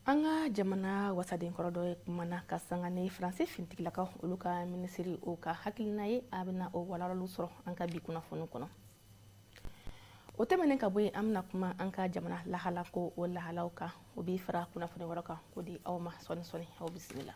An ka jamana wasaden kɔrɔ dɔ ye kumana ka sanga ni Faransi finitigilakaw olu ka minisiri o ka hakilina ye. A bɛna o walawalaliw sɔrɔ an ka bi kunnafoni kɔnɔ. O tɛmɛnen ka bɔ yen, an bɛna kuma an ka jamana lahala ko o lahalaw kan. O bɛ fara kunnafoni wɛrɛ kan k'o di aw ma sɔɔni sɔɔni. Aw bisimila.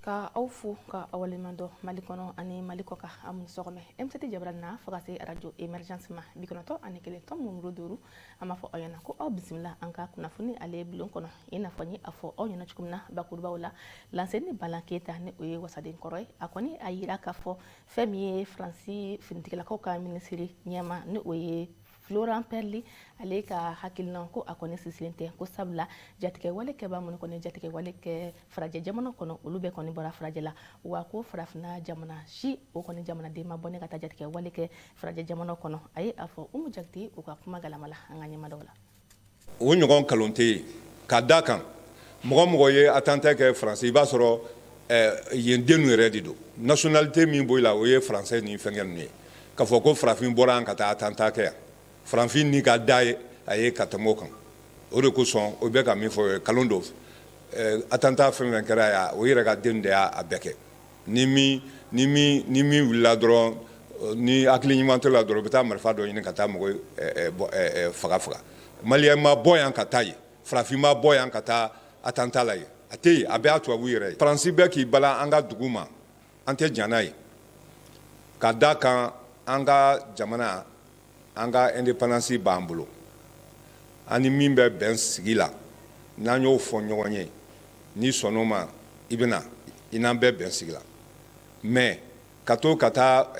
Ka aw fo ka aw waleɲuman dɔn Mali kɔnɔ ani Mali kɔ kan. Aw ni sɔgɔmɛ M7 jabaranin na fo ka se radio Emergence ma, 91.5. An b'a fɔ aw ɲɛna ko aw bisimila an ka kunnafoni ale bulon kɔnɔ. I n'a fɔ n ye a fɔ aw ɲɛna cogo min na bakurubaw la, Lanseni Balan Keyita, ni o ye wasaden kɔrɔ ye, a kɔni a yira k'a fɔ fɛn min ye Faransi finitigilakaw ka minisiri ɲɛma, ni o ye Florent Parly, ale ka hakilina ko a kɔni sinsinlen tɛ, ko sabula jatigɛwale kɛbaa minnu kɔni jatigɛwale kɛ farajɛ jamana kɔnɔ, olu bɛɛ kɔni bɔra farajɛ la, wa ko farafinna jamana si o kɔni jamanaden ma bɔ ne ka taa jatigɛwale kɛ farajɛ jamana kɔnɔ. A ye a fɔ Umu Jakite u ka kuma galama la an ka ɲɛmadaw la. O ɲɔgɔn nkalon tɛ yen, ka da kan mɔgɔ mɔgɔ ye attentat kɛ Faransi, i b'a sɔrɔ yen den yɛrɛ de don. Nationalité min b'o la, o ye français ni fɛnkɛ ninnu ye. K'a fɔ ko farafin bɔra yan ka taa attentat kɛ yan, farafin ni ka da ye a ye ka tɛmɛ o kan. O de kosɔn o bɛ ka min fɔ, nkalon don. Attentat fɛn fɛn kɛra yan, o yɛrɛ ka den de y'a bɛɛ kɛ. Ni min wulila dɔrɔn, ni hakili ɲuman tɛ la dɔrɔn, u bɛ taa marifa dɔ ɲini ka taa mɔgɔ faga faga. Malien ma bɔ yan ka taa yen, farafin ma bɔ yan ka taa attentat la yen, a tɛ yen. A bɛɛ y'a tubabu yɛrɛ ye. Faransi bɛ k'i bala an ka dugu ma, an tɛ jɛn n'a ye, ka da kan an ka jamana, an ka indépendance b'an bolo. An ni min bɛ bɛn sigi la, n'an y'o fɔ ɲɔgɔn ye, n'i sɔnn'o ma, i bɛna i n'an bɛɛ bɛn sigi la. Mais ka to ka taa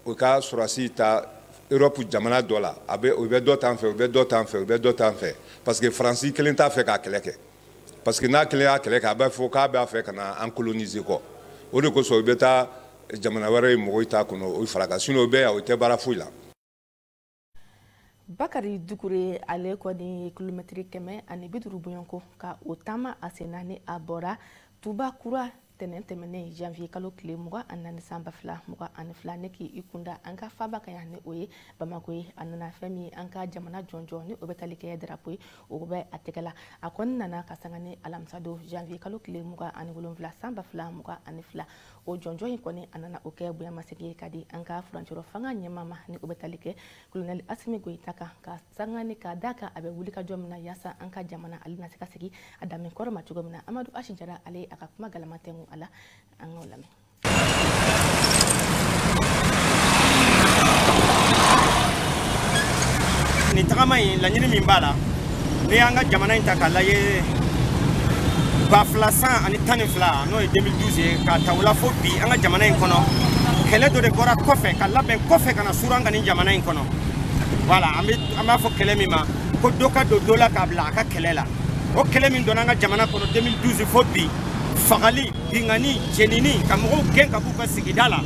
u ka sɔrɔdasi ta Europe jamana dɔ la, a bɛ u bɛ dɔ t'an fɛ, u bɛ dɔ t'an fɛ, u bɛ dɔ t'an fɛ, parce que Faransi kelen t'a fɛ k'a kɛlɛ kɛ, parce que n'a kelen y'a kɛlɛ kɛ, a b'a fɔ k'a b'a fɛ ka na an coloniser kɔ. O de kosɔn u bɛ taa jamana wɛrɛ ye, mɔgɔw t'a kɔnɔ, o fara kan. Sinon o bɛ yan, o tɛ baara foyi la. Bakari Dukure, ale kɔni ye kilomɛtiri 150 bɔɲɔgɔnko ka o taama a sen na, ni a bɔra Tuba Kura tɛnɛn tɛmɛnen janvier kalo tile 24 san 2022, ne k'i kunda an ka faba kan yan, ni o ye Bamako ye. A nana fɛn min an ka jamana jɔnjɔn, ni o bɛ tali kɛ drapeau ye, o bɛ a tɛgɛ la. A kɔni nana ka sanga ni alamisa don janvier kalo tile 27 san 2022. O jɔnjɔn in kɔni, a nana o kɛ bonyamasegin ye ka di an ka furancɛrɔ fanga ɲɛmaa ma, ni o bɛ tali kɛ colonel Asimi Goyita kan, ka sanga ni ka da kan a bɛ wuli ka jɔ min na yaasa an ka jamana ale na se ka segin a danbe kɔrɔ ma cogo min na. Amadu Asi Jara, ale a ka kuma galama tɛnku a la, an k'o lamɛn. Nin tagama in, laɲini min b'a la, n'i y'an ka jamana in ta k'a lajɛ, 2012, n'o ye 2012 ye, k'a ta o la fo bi, an ka jamana in kɔnɔ, kɛlɛ dɔ de bɔra kɔfɛ ka labɛn kɔfɛ ka na suuru an ka nin jamana in kɔnɔ. Voilà, an b'a fɔ kɛlɛ min ma ko dɔ ka don dɔ la k'a bila a ka kɛlɛ la. O kɛlɛ min donna an ka jamana kɔnɔ 2012 fo bi, fagali, binkanni, jenini, ka mɔgɔw gɛn ka b'u ka sigida la,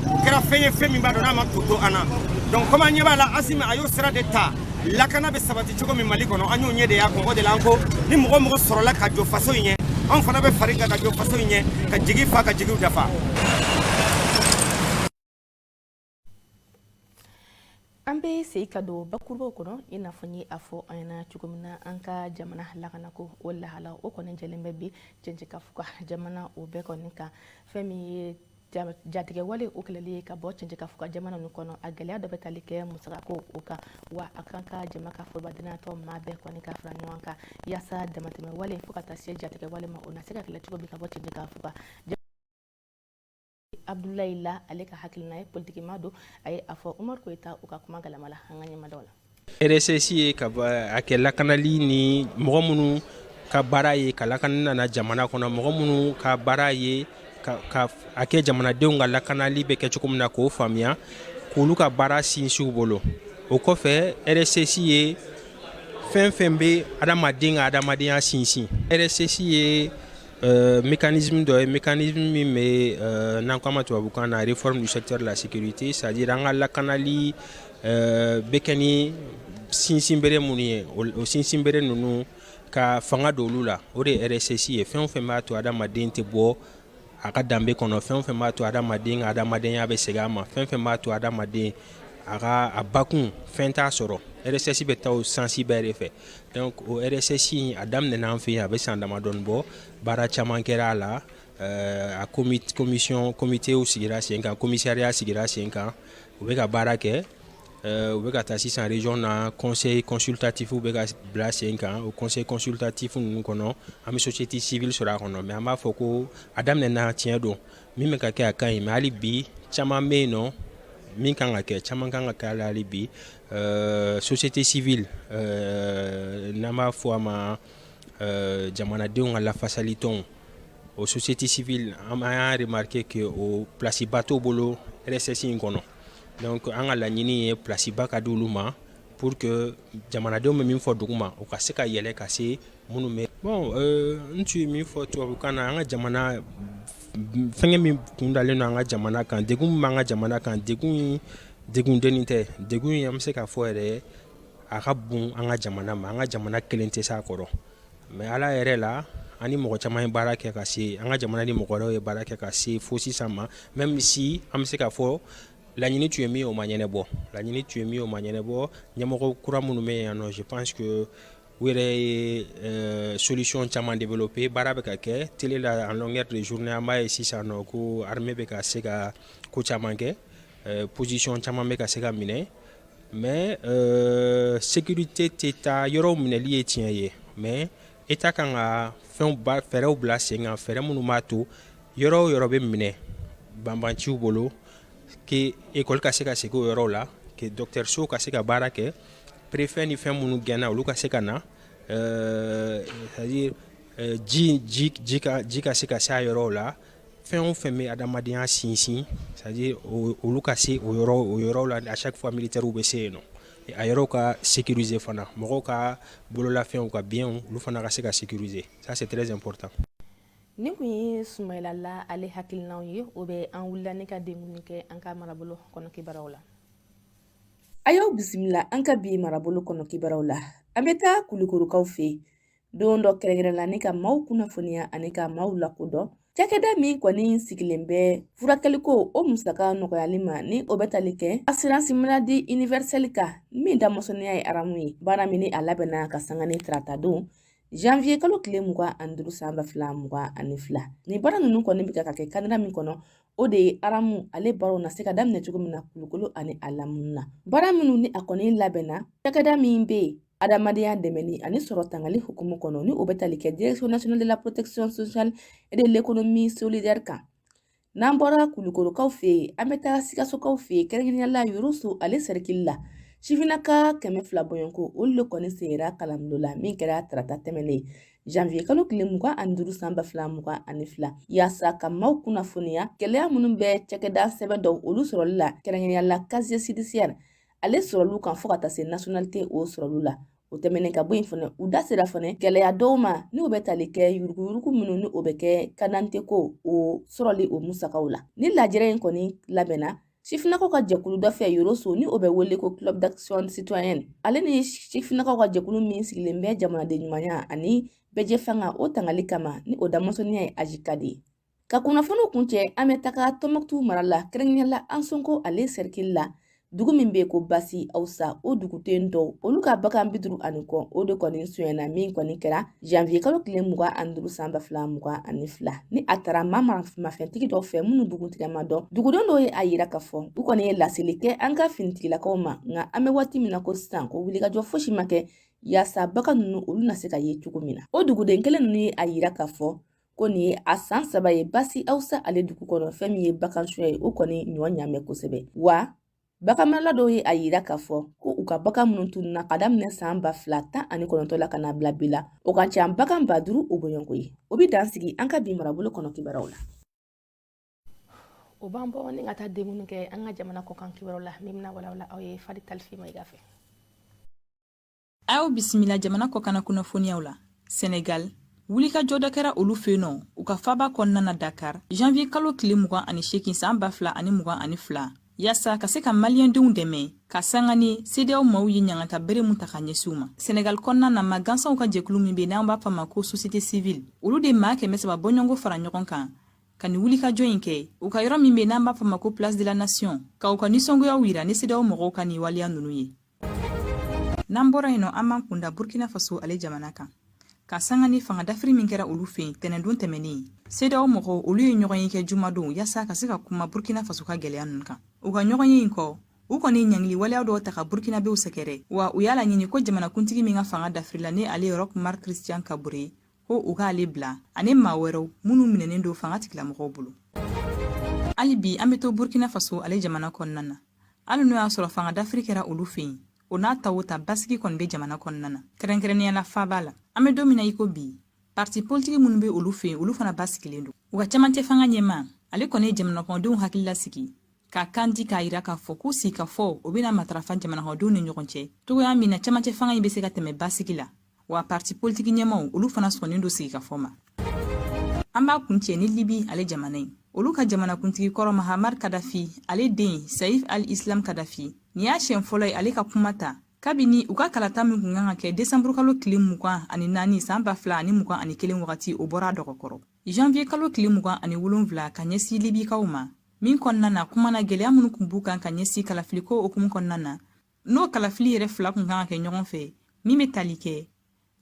o kɛra fɛn ye, fɛn min b'a dɔn n'a ma to to an na. Donc comme an ɲɛ b'a la, Asimi a y'o sira de ta, lakana bɛ sabati cogo min Mali kɔnɔ, an y'o ɲɛ de y'a kɔn. O de la an ko ni mɔgɔ mɔgɔ sɔrɔla ka jɔ faso in ɲɛ, anw fana bɛ fari kan ka jɔ faso in ɲɛ, ka jigi fa, ka jigiw dafa. An bɛ segin ka don bakurubaw kɔnɔ. I n'a fɔ n ye a fɔ an ɲɛna cogo min na, an ka jamana lakanako o lahala o kɔni jɛlen bɛ bi cɛncɛnkafuga jamana o bɛɛ kɔni kan. Fɛn min ye jatigɛwale o kɛlɛli ye ka bɔ cɛncɛnkafuga jamana ninnu kɔnɔ, a gɛlɛya dɔ bɛ tali kɛ musakako o kan, wa a kan ka jama ka forobadɛnatɔ maa bɛɛ kɔni ka fara ɲɔgɔn kan yaasa damatɛmɛwale fo ka taa se jatigɛwale ma, o na se ka kɛlɛ cogo min ka bɔ cɛncɛnkafuga. Abdulayi La, ale ka hakilina ye, politikima don, a ye a fɔ Umaru Koyita u ka kuma galama la an ka ɲɛmadaw la. RSS ye ka a kɛ lakanali ni mɔgɔ minnu ka baara ye ka lakana nana jamana kɔnɔ, mɔgɔ minnu ka baara ye ka a kɛ jamanadenw ka lakanali bɛ kɛ cogo min na, k'o faamuya, k'olu ka baara sinsin u bolo. O kɔfɛ, RSS ye fɛn fɛn bɛ adamaden ka adamadenya sinsin. RSS ye mécanisme dɔ ye, mécanisme min bɛ n'an ko a ma tubabukan na réforme du secteur de la sécurité, c'est à dire an ka lakanali bɛ kɛ ni sinsinbere minnu ye, o sinsinbere ninnu ka fanga don olu la, o de ye RSS ye. Fɛn o fɛn b'a to adamaden tɛ bɔ a ka danbe kɔnɔ, fɛn o fɛn b'a to adamaden ka adamadenya bɛ segin a ma, fɛn fɛn b'a to adamaden A ka a bakun fɛn t'a sɔrɔ. RSS bɛ taa o sens bɛɛ de fɛ. Donc o RSS in, a daminɛna an fɛ yen, a bɛ san damadɔni bɔ. Baara caman kɛra a la. A commission, comitéw sigira sen kan, commissariat sigira sen kan, u bɛ ka baara kɛ. U bɛ ka taa sisan région na, conseil consultatif bɛ ka bila sen kan. O conseil consultatif ninnu kɔnɔ, an bɛ société civile sɔrɔ a kɔnɔ. Mais an b'a fɔ ko a daminɛna, tiɲɛ don, min bɛ ka kɛ, a ka ɲi, mais hali bi caman bɛ yen nɔ min kan ka kɛ, caman kan ka kɛ a la hali bi. Société civile, n'an b'a fɔ a ma jamanadenw ka lafasali tɔnw, o société civile, an y'a remarqué que o place ba t'o bolo RSS in kɔnɔ. Donc an ka laɲini ye place ba ka di olu ma pour que jamanadenw bɛ min fɔ dugu ma, o ka se ka yɛlɛ ka se minnu bɛ. Bon, n tun ye min fɔ tubabukan na, an ka jamana fɛnkɛ min kun dalen don an ka jamana kan, degun min b'an ka jamana kan, degun degun dennin tɛ. Degun in, an bɛ se k'a fɔ yɛrɛ, a ka bon an ka jamana ma. An ka jamana kelen tɛ s'a kɔrɔ. Mais Ala yɛrɛ la, an ni mɔgɔ caman ye baara kɛ ka se an ka jamana ni mɔgɔ wɛrɛw ye baara kɛ ka se fo sisan ma. Même si an bɛ se k'a fɔ laɲini tun ye min ye, o ma ɲɛnabɔ. Laɲini tun ye min ye, o ma ɲɛnabɔ. Ɲɛmɔgɔ kura minnu bɛ yan nɔ, je pense que u yɛrɛ ye solution caman développé. Baara bɛ ka kɛ télé la en longueur de journée. An b'a ye sisan nɔ ko armée bɛ ka se ka ko caman kɛ, position caman bɛ ka se ka minɛ. Mais sécurité tɛ taa yɔrɔw minɛli ye tiɲɛ ye, mais État kan ka fɛnw ba fɛɛrɛw bila sen kan, fɛɛrɛ minnu b'a to yɔrɔ o yɔrɔ bɛ minɛ banbanciw bolo, que école ka se ka segin o yɔrɔw la, que dɔgɔtɔrɔsow ka se ka baara kɛ, préfet ni fɛn minnu gɛnna, olu ka se ka na, c'est à dire ji ka se ka se a yɔrɔw la, fɛn o fɛn bɛ adamadenya sinsin, c'est à dire olu ka se o yɔrɔw la. À chaque fois militaires bɛ se yen nɔ, a yɔrɔw ka sécuriser fana, mɔgɔw ka bololafɛnw ka biens, olu fana ka se ka sécuriser. Ça, c'est très important. Nin kun ye Sumayila la ale hakilinaw ye. O bɛ an wulila ne ka denkuni kɛ an ka marabolo kɔnɔ kibaruyaw la. A y'aw bisimila an ka bi marabolo kɔnɔ kibaruyaw la. An bɛ taa Kulukorokaw fɛ yen don dɔ kɛrɛnkɛrɛn la ni ka maaw kunnafoniya ani ka maaw lakodɔn cakɛda min kɔni sigilen bɛ furakɛliko o musaka nɔgɔyali ma, ni o bɛ tali kɛ assurance maladie universelle kan, min damasɔnniya ye aramu ye. Baara min ni a labɛnna ka sanga ni tarata don janvier kalo tile 25 san 2022. Nin baara ninnu kɔni bɛ ka kɛ kadira min kɔnɔ, o de ye aramu ale baaraw na se ka daminɛ cogo min na Kulukolo ani a lamini na. Baara minnu ni a kɔni labɛnna, cakɛda min bɛ yen adamadenya dɛmɛni ani sɔrɔ tangali hukumu kɔnɔ, ni o bɛ tali kɛ Direction nationale de la protection sociale et de l'économie solidaire kan. N'an bɔra Kulukorokaw fɛ yen, an bɛ taa Sikasokaw fɛ yen, kɛrɛnkɛrɛnnenya la Yoroso ale sɛrikili la. Sifinnaka 200 bɔɲɔgɔnko, olu de kɔni seginna kalanbulon la min kɛra tarata tɛmɛnen janvier kalo tile 25 san 2022, yaasa ka maaw kunnafoniya gɛlɛya minnu bɛ cakɛda sɛbɛn dɔw olu sɔrɔli la, kɛrɛnkɛrɛnnenya la casier judiciaire ale sɔrɔliw kan, fo ka taa se nationalité o sɔrɔliw la. O tɛmɛnen ka bɔ yen fɛnɛ, u da sera fɛnɛ gɛlɛya dɔw ma, n'o bɛ tali kɛ yuruguyurugu minnu ni o bɛ kɛ carte ko o sɔrɔli o musakaw la. Ni lajɛrɛ in kɔni labɛnna sifinnakaw ka jɛkulu dɔ fɛ Yoroso, ni o bɛ wele ko Club d'action citoyenne, ale ni sifinnakaw ka jɛkulu min sigilen bɛ jamanaden ɲumanya ani bɛɛjɛ fanga o tangali kama, ni o damasɔnniya ye AJCAD ye. Ka kunnafoniw kuncɛ, an bɛ taga Tɔnbɔkutu mara la, kɛrɛnkɛrɛnnenya la Ansongo ale sɛrikili la, dugu min bɛ ko Basi Awusa. O duguden dɔw, olu ka bagan 50 ani kɔ, o de kɔni sonyɛna min kɔni kɛra janvier kalo tile 25 san 2022, ni a taara maa mafɛntigi dɔw fɛ minnu buguntigɛ ma dɔn. Dugudenw dɔw ye a yira k'a fɔ u kɔni ye laseli kɛ an ka finitigilakaw ma, nka an bɛ waati min na ko sisan, ko wulikajɔ fosi ma kɛ yaasa bagan ninnu olu na se ka ye cogo min na. O duguden kelen ninnu ye a yira k'a fɔ ko nin ye a san 3 ye Basi Awusa ale dugu kɔnɔ, fɛn min ye bagan suɲɛ ye, o kɔni ɲɔ ɲamɛ kosɛbɛ. Wa baganmarala dɔw ye a yira k'a fɔ ko u ka bagan minnu tununna ka daminɛ san 2019 la ka na bila bi la, o ka ca bagan 5000 o bɔɲɔgɔnko ye. O bɛ dan sigi an ka bi marabolo kɔnɔ kibaruyaw la. O b'an bɔ ni ka taa denkuni kɛ an ka jamana kɔkan kibaruyaw la, min bɛna walawala aw ye Fadi Talifi Mayiga fɛ. Aw bisimila jamana kɔkanna kunnafoniyaw la. Senegal, wulikajɔ dɔ kɛra olu fɛ yen nɔ, u ka faba kɔnɔna na Dakar, janvier kalo tile 28 san 2022, yaasa ka se ka maliyɛndenw dɛmɛ ka sanga ni CEDEAO maaw ye ɲangata bere mun ta ka ɲɛsin u ma Senegal kɔnɔna na. Ma gansanw ka jɛkulu min be n'an b'a fɔ ma ko société civile, olu de maa 300 bɔɲɔgɔnko fara ɲɔgɔn kan. Ka nin wulikajɔ in kɛ u ka yɔrɔ min bɛ n'an b'a fɔ ma ko Place de la Nation, ka u ka nisɔngoyaw yira ni CEDEAO mɔgɔw ka nin waleya ninnu ye. N'an bɔra yen nɔ, an b'an kunda Burkina Faso ale jamana kan, ka sanga ni fanga dafiri min kɛra olu fɛ yen tɛnɛndon tɛmɛnen. CEDEAO mɔgɔw, olu ye ɲɔgɔn ye kɛ jumadon yaasa ka se ka kuma Burkina Faso ka gɛlɛya ninnu kan. U ka ɲɔgɔn ye in kɔ, u kɔni ye ɲangili waleya dɔw ta ka Burkinabew sɛgɛrɛ, wa u y'a laɲini ko jamanakuntigi min ka fanga dafirila, ni ale ye Roch Marc Christian Kabore, ko u k'ale bila ani maa wɛrɛw minnu minɛnen don fanga tigilamɔgɔw bolo. Hali bi an bɛ to Burkina Faso ale jamana kɔnɔna na. Hali n'o y'a sɔrɔ fanga dafiri kɛra olu fɛ yen, o n'a ta o ta, basigi kɔni bɛ jamana kɔnɔna na, kɛrɛnkɛrɛnnenya la faaba la. An bɛ don min na i ko bi, parti politiki minnu bɛ olu fɛ yen, olu fana basigilen don. U ka cɛmancɛ fanga ɲɛmaa, ale kɔni ye jamanakɔnɔdenw hakili lasigi ka kan di, k'a yira k'a fɔ ko sigikafɔ o bɛna matarafa jamanakɔnɔdenw ni ɲɔgɔn cɛ cogoya min na cɛmancɛ fanga in bɛ se ka tɛmɛ basigi la. Wa parti politiki ɲɛmaw, olu fana sɔnnen don sigikafɔ ma. An b'a kuncɛ ni Libi ale jamana ye. Olu ka jamanakuntigi kɔrɔ Mahamar Kadafi ale den Saif al Islam Kadafi, nin y'a siɲɛ fɔlɔ ye ale ka kuma ta kabini u ka kalata min kun kan ka kɛ desanburukalo tile 24 san 2021 wagati, o bɔra a dɔgɔkɔrɔ janvier kalo tile 27 ka ɲɛsin Libikaw ma, min kɔnɔna na kuma na gɛlɛya minnu kun b'u kan ka ɲɛsin kalafiliko hukumu kɔnɔna na, n'o kalafili yɛrɛ fila kun kan ka kɛ ɲɔgɔn fɛ, min bɛ tali kɛ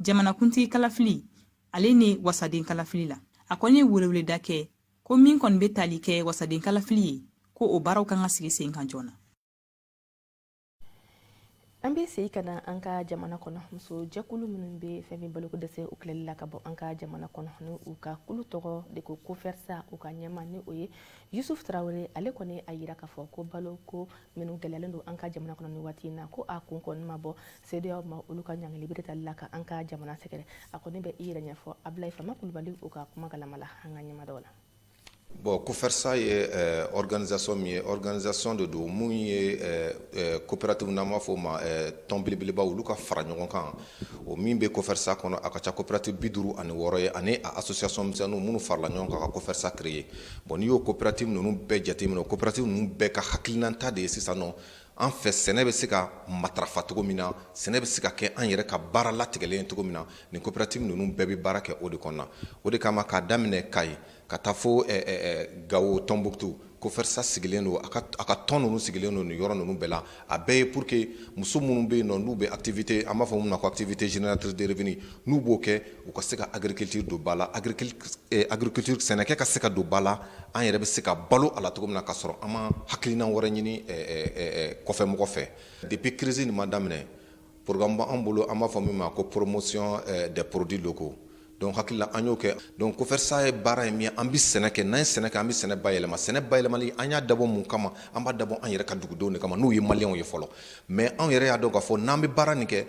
jamanakuntigi kalafili ale ni wasaden kalafili la. A kɔni ye weleweleda kɛ ko min kɔni bɛ tali kɛ wasaden kalafili ye, ko o baaraw kan ka sigi sen kan joona. An bɛ segin ka na an ka jamana kɔnɔ. Muso jɛkulu minnu bɛ fɛn min baloko dɛsɛ o kɛlɛli la ka bɔ an ka jamana kɔnɔ, ni u ka kulu tɔgɔ de ko Kofersa, u ka ɲɛma ni o ye Yusuf Tarawele, ale kɔni a yira k'a fɔ ko balo ko minnu gɛlɛyalen don an ka jamana kɔnɔ ni waati in na, ko a kun kɔni ma bɔ CEDEAO ma olu ka ɲangili bere tali la ka an ka jamana sɛgɛrɛ. A kɔni bɛ i yɛrɛ ɲɛfɔ Abulayi Fama Kulubali u ka kuma galama la an ka ɲɛma dɔw la. Bon, Kofersa ye organisation min ye, organisation de don mun ye coopérative, n'an b'a fɔ o ma tɔn belebeleba, olu ka fara ɲɔgɔn kan. O min bɛ Kofersa kɔnɔ, a ka ca coopérative 56 ye ani a association misɛnninw minnu farala ɲɔgɔn kan ka Kofersa créer. Bon, n'i y'o coopérative ninnu bɛɛ jateminɛ, o coopérative ninnu bɛɛ ka hakilinata de ye sisan nɔ an fɛ sɛnɛ bɛ se ka matarafa cogo min na, sɛnɛ bɛ se ka kɛ an yɛrɛ ka baara latigɛlen cogo min na. Nin coopérative ninnu bɛɛ bɛ baara kɛ o de kɔnɔna. O de kama, k'a daminɛ Kayi ka taa fo Gawo, Tɔnbukutu, Kofersa sigilen don, a ka tɔn ninnu sigilen don nin yɔrɔ ninnu bɛɛ la. A bɛɛ ye pour que muso minnu bɛ yen nɔ, n'u bɛ activité, an b'a fɔ min ma ko activité génératrice de revenu, n'u b'o kɛ, u ka se ka agriculture don ba la, agriculture, sɛnɛkɛ ka se ka don ba la, an yɛrɛ bɛ se ka balo a la cogo min na, ka sɔrɔ an ma hakilina wɛrɛ ɲini kɔfɛ mɔgɔ fɛ. Depuis crise nin ma daminɛ, programme b'an bolo, an b'a fɔ min ma ko promotion des produits locaux. Donc hakili la, an y'o kɛ. Donc Kofersa ye baara ye min ye, an bɛ sɛnɛ kɛ. N'an ye sɛnɛ kɛ, an bɛ sɛnɛ bayɛlɛma. Sɛnɛ bayɛlɛmali, an y'a dabɔ mun kama? An b'a dabɔ an yɛrɛ ka dugudenw de kama, n'o ye Maliyɛnw ye fɔlɔ. Mais anw yɛrɛ y'a dɔn k'a fɔ n'an bɛ baara nin kɛ,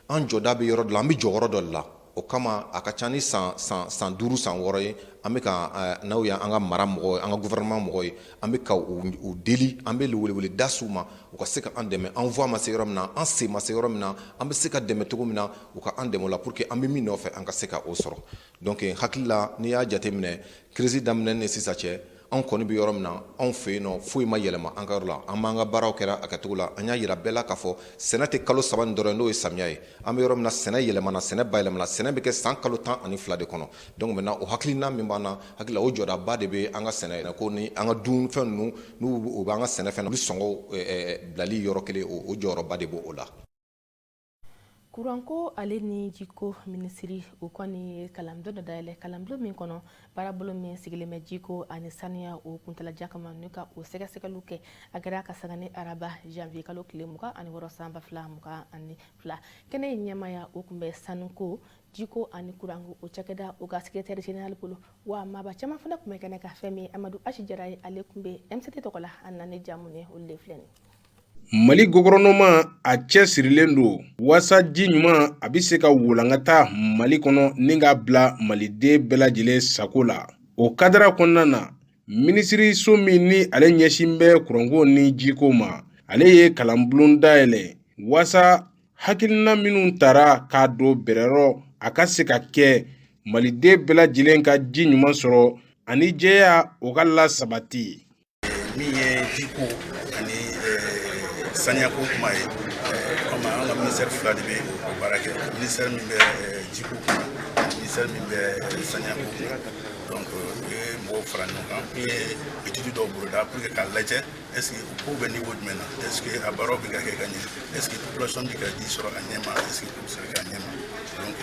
an jɔda bɛ yɔrɔ dɔ la, an bɛ jɔyɔrɔ dɔ de la. O kama, a ka ca ni san 5, san 6 ye, an bɛ ka n'aw ye an ka mara mɔgɔw, an ka gouvernement mɔgɔw ye, an bɛ ka u deli, an bɛ welewele da s'u ma, u ka se ka an dɛmɛ. An voix ma se yɔrɔ min na, an sen ma se yɔrɔ min na, an bɛ se ka dɛmɛ cogo min na, u ka an dɛmɛ o la pour que an bɛ min nɔfɛ, an ka se ka o sɔrɔ. Donc hakili la, n'i y'a jateminɛ, crise daminɛ ni sisan cɛ, anw kɔni bɛ yɔrɔ min na, anw fɛ yen nɔ, foyi ma yɛlɛma an ka yɔrɔ la. An b'an ka baaraw kɛra a kɛcogo la. An y'a yira bɛɛ la k'a fɔ sɛnɛ tɛ kalo 3 nin dɔrɔn ye, n'o ye samiya ye. An bɛ yɔrɔ min na, sɛnɛ yɛlɛmana, sɛnɛ bayɛlɛmana, sɛnɛ bɛ kɛ san kalo 12 de kɔnɔ. Donc maintenant, o hakilina min b'an na, hakili la, o jɔdaba de bɛ an ka sɛnɛ ko ni an ka dunfɛn ninnu, n'u o b'an ka sɛnɛfɛn, olu sɔngɔ bilali yɔrɔ kelen, o jɔyɔrɔba de b'o la. Kuranko ale ni jiko minisiri, o kɔni ye kalanbulon dɔ dayɛlɛ, kalanbulon min kɔnɔ baarabolo min sigilen bɛ jiko ani saniya o kuntalajan kama, n'u ka o sɛgɛsɛgɛliw kɛ. A kɛra ka sanga ni araba janvier kalo tile 26 san 2022. Kɛnɛ in ɲɛmaya, o tun bɛ sanuko, jiko ani kuranko o cakɛda o ka secrétaire général bolo, wa maaba caman fana tun bɛ kɛnɛ ka. Fɛn min Amadu Asi Jara ye, ale tun bɛ MCT tɔgɔ la, a nana ni jamu ye, olu de filɛ nin. Mali gɔfɛrɛnaman a cɛ sirilen don waasa ji ɲuman a bɛ se ka walankata Mali kɔnɔ ni k'a bila Maliden bɛɛ lajɛlen sago la. O kadara kɔnɔna na, minisiriso min ni ale ɲɛsin bɛ kuranko ni jiko ma, ale ye kalanbulon dayɛlɛ waasa hakilina minnu tara k'a don bɛrɛrɔ, a ka se ka kɛ Maliden bɛɛ lajɛlen ka ji ɲuman sɔrɔ ani jɛya o ka lasabati. Min ye jiko ani saniyako kuma ye, komi an ka ministère fila de bɛ o baara kɛ, ministère min bɛ jiko kunna, ministère Ministère min bɛ saniya ko kunna. Donc u ye mɔgɔw fara ɲɔgɔn kan min ye étude dɔw boloda pour que k'a lajɛ est ce que o kow bɛ niveau jumɛn na, est ce que a baaraw bɛ ka kɛ ka ɲɛ, est ce que population bɛ ka ji sɔrɔ a ɲɛ ma, est ce que ko bɛ se ka kɛ a ɲɛ ma. Donc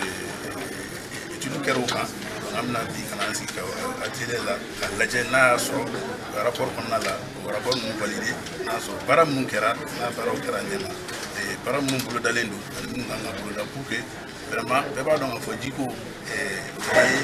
étude kɛra o kan. Donc an bɛna bi ka na an sigi ka atelier la k'a lajɛ n'a y'a sɔrɔ rapport kɔnɔna la, o rapport ninnu validé, n'a y'a sɔrɔ baara minnu kɛra, n'a baaraw kɛra a ɲɛ ma, baara minnu bolodalen don ani minnu kan ka boloda, pour que vraiment bɛɛ b'a dɔn k'a fɔ jiko o fana ye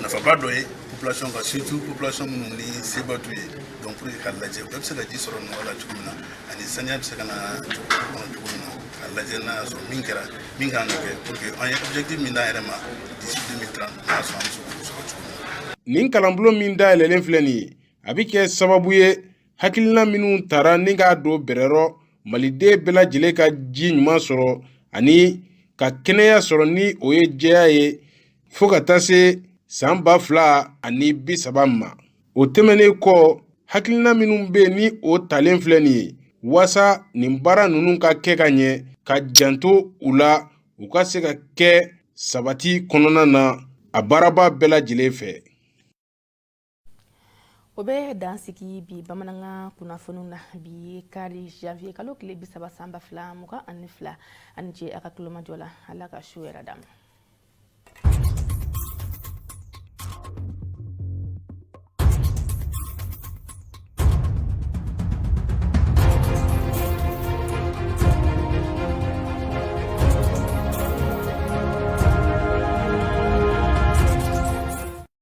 nafaba dɔ ye population kan, surtout population minnu ni seba t'u ye. Donc pour que k'a lajɛ bɛɛ bɛ se ka ji sɔrɔ nɔgɔya la cogo min na, ani saniya bɛ se ka na kɔnɔ cogo min na, k'a lajɛ n'a y'a sɔrɔ min kɛra, min kan ka kɛ, pour que an ye objectif min d'an yɛrɛ ma d'ici 2030, n'a y'a sɔrɔ an bɛ se k'o sɔrɔ cogo min na. Nin kalanbulon min dayɛlɛlen filɛ nin ye, a bɛ kɛ sababu ye hakilina minnu tara ni k'a don bɛrɛrɔ maliden bɛɛ lajɛlen ka ji ɲuman sɔrɔ ani ka kɛnɛya sɔrɔ, ni o ye jɛya ye, fo ka taa se san 2030 ma. O tɛmɛnen kɔ, hakilina minnu bɛ yen ni o talen filɛ nin ye waasa nin baara ninnu ka kɛ ka ɲɛ, ka janto u la, u ka se ka kɛ sabati kɔnɔna na a baaraba bɛɛ lajɛlen fɛ. O bɛ dan sigi bi bamanankan kunnafoniw na. Bi ye kari, janvier kalo tile 30, san 2022. Ani ce a ka tulomajɔ la. Ala ka su yɛrɛ d'an ma.